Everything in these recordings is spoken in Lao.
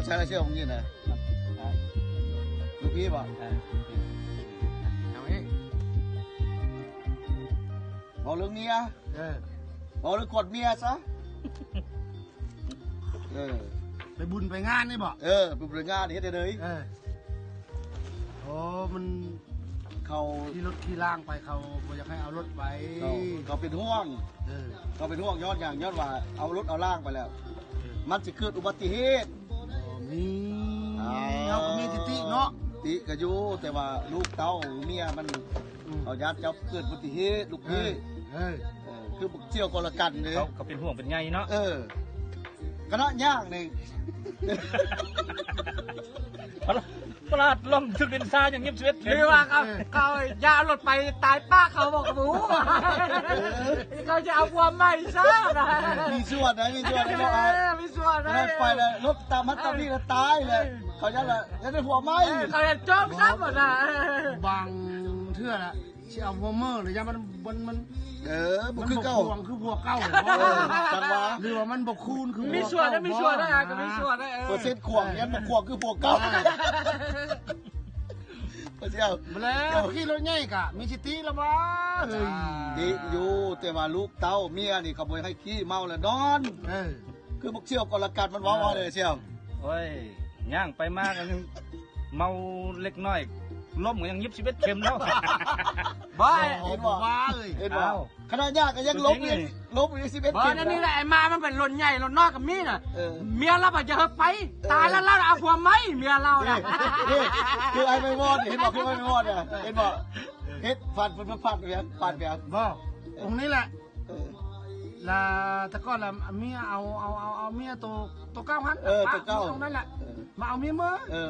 ໃສ່ລະເຊື່ອຂອງຍິນນະ ລູກພີ່ບໍ່? ເອີ ເອົາອີກ ເວົ້າເລື່ອງເມຍ ເອີ ເວົ້າເລື່ອງກວດເມຍຊະ ເອີ ໄປບຸນໄປງານນີ້ບໍ່? ເອີ ໄປບຸນໄປງານເຮັດໄດ້ເລີຍ ເອີ ໂອ້ ມັນ ເຂົາຂີ່ລົດຂີ່ລາງໄປ ເຂົາບໍ່ຢາກໃຫ້ເອົາລົດໄປ ເຂົາ ເຂົາເປັນຫ່ວງ ເອີ ເຂົາເປັນຫ່ວງຍ້ອນຫຍັງ? ຍ້ອນວ່າເອົາລົດເອົາລາງໄປແລ້ວ ເອີ ມັນຊິເກີດອຸບັດຕິເຫດ ມີ ອ່າ ເຮົາກໍມີສະຕິເນາະ ສະຕິກໍຢູ່ ແຕ່ວ່າລູກເຕົ້າເມຍມັນ ອືມ ເຂົາຢ້ານເຈົ້າເກີດອຸບັດຕິເຫດ ລູກພີ່ ເອີ ເອີ ເອີ ຄືບັກສ່ຽວກໍລະກັນເດ້ ເຂົາກໍເປັນຫ່ວງເປັນໃຍເນາະ ເອີ ຂະນະຍ່າງນີ້ ປະຫຼາດ ປະຫຼາດລອງຖືກເປັນຊາຫຍັງຍິບສິບເອັດເຂັມ ຫຼືວ່າເຂົາ ເອີ ເຂົາຢ່າເອົາລົດໄປຕາຍປາກເຂົາບໍ່ ກໍບໍ່ຮູ້ ເອີ ເຂົາຈະເອົາຜົວໃໝ່ຊະນະ ມີສ່ວນນະ ມີສ່ວນນະ ເອີ ມີສ່ວນນະ ໄປແລ້ວລົດຕາມມາຕາມນີ້ລະຕາຍແລ້ວ ເອີ ເຂົາຢ່າລະ ຢ່າໄດ້ຜົວໃໝ່ ເອີ ເຂົາຈະຈົມຊ້ຳນະ ບາງເທື່ອລະ ຊິເອົາຜົວໃໝ່ລະ ຢ້ານມັນ ມັນ ມັນ ເອີ ບໍ່ຄືເກົ່າ ມັນບໍ່ພວງຄືຜົວເກົ່າ ເອີ ຈັ່ງວ່າ ຫຼືວ່າມັນບໍ່ຄູນຄືຜົວເກົ່າ ມີສ່ວນນະ ມີສ່ວນນະ ກໍມີສ່ວນນະ ເອີ ເປີເຊັນຂວງ ເອີ ຍັງບໍ່ຂວງຄືຜົວເກົ່າ ເອີ ເອີ ບໍ່ແລ້ ແລ້ວຂີ່ລົດໃຫຍ່ກະມີສະຕິລະບໍ່ ເອີຍ ດີຢູ່ ແຕ່ວ່າລູກເຕົ້າເມຍນີ້ ເຂົາບໍ່ໃຫ້ຂີ່ ເມົາລະນອນ ເອີ ຄືບັກສ່ຽວກໍລະກັນມັນເວົ້າວ່າເດ້ສ່ຽວ ໂອ້ຍ ຍ່າງໄປມາກໍຍັງເມົາເລັກນ້ອຍ ລົ້ມກໍຍັງຍິບສິບເອັດເຂັມແລ້ວ ບ້າ ເຫັນບໍ່ ບ້າເອີຍ ເຫັນບໍ່ ອ້າວ ຂະໜາດຍ່າງກໍຍັງລົ້ມອີກ ລົ້ມອີກສິບເອັດເຂັມ ອັນນີ້ແຫຼະ ໄອ້ໝາມັນເປັນລົດໃຫຍ່ລົດນ້ອຍກໍມີນະ ເອີ ເມຍລາວບໍ່ຢາກໃຫ້ໄປ ເອີ ຕາຍແລ້ວລາວເອົາຜົວໃໝ່ເມຍລາວນະ ນີ້ ຄືໄອ້ໄມວອນ ເຫັນບໍ່ ຄືໄອ້ໄມວອນນະ ເຫັນບໍ່ ເຮັດຟັນ ຟັນ ຟັນ ຟັນ ບໍ່ ອົງນີ້ແຫຼະ ເອີ ລະແຕ່ກ່ອນລະເມຍເອົາ ເອົາ ເອົາ ເອົາເມຍໂຕ ໂຕເກົ່າຫັ້ນ ເອີ ໂຕເກົ່າ ເອົານັ້ນລະ ເອີ ມາເອົາເມຍໃໝ່ ເອີ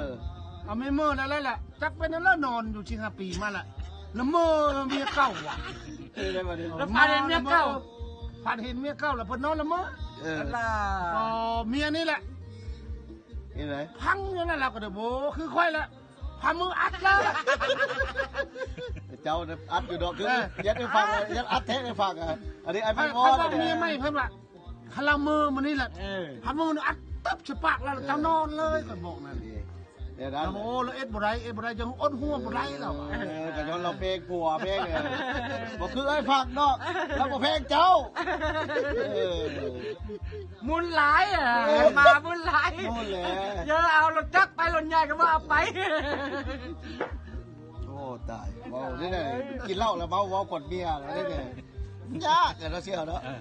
ເອົາເມຍໃໝ່ແລ້ວ ແລ້ວລະ ຈັກເປັນແນວໃດ ນອນຢູ່ສີ່ຫ້າປີມາລະ ລະເມີເມຍເກົ່າຫວາ ເອີ ລະຝັນເຫັນເມຍເກົ່າ ຝັນເຫັນເມຍເກົ່າລະ ເພິ່ນນອນລະເມີ ເອີ ລະ ກໍເມຍນີ້ແຫຼະ ເຮັດໃດ ພັງຢູ່ນັ້ນລະ ກໍເດີ ໂອ້ ຄືຂ້ອຍລະ ພາມືອັດເລີຍ ເຈົ້າອັດຢູ່ດອກ ຄື ເອີ ຢ້ານໄດ້ຟັງ ຢ້ານອັດແທ້ໄດ້ຟັງ ອັນນີ້ໄອ້ໄມວອນ ເມຍໃໝ່ເພິ່ນວ່າ ຄັນລາວເມີມື້ນີ້ລະ ເອີ ພາມືອັດຕຶບໃສ່ປາກລາວ ເຈົ້ານອນເລີຍ ຂ້ອຍບອກນັ້ນ ແນວນັ້ນ ໂອ້ ລາວເຮັດບໍ່ໄດ້ ເຮັດບໍ່ໄດ້ ຈັ່ງອົດຫົວບໍ່ໄດ້ລາວ ເອີ ກໍຍ້ອນລາວເພງຜົວເພງ ບໍ່ຄືອ້າຍຟັກເນາະ ລາວບໍ່ແພງເຈົ້າ ເອີ ມຸນຫຼາຍ ເອີ ໝາມຸນຫຼາຍ ມຸນແຫຼະ ຢ່າເອົາລົດຈັກໄປ ລົດໃຫຍ່ກໍບໍ່ເອົາໄປ ໂອ້ ຕາຍ ເວົ້າໄດ້ ກິນເຫຼົ້າແລ້ວເມົາ ເວົ້າກ່ອນເມຍແລ້ວເດ້ ຍາກແຫຼະເນາະ ສ່ຽວເນາະ ເອີ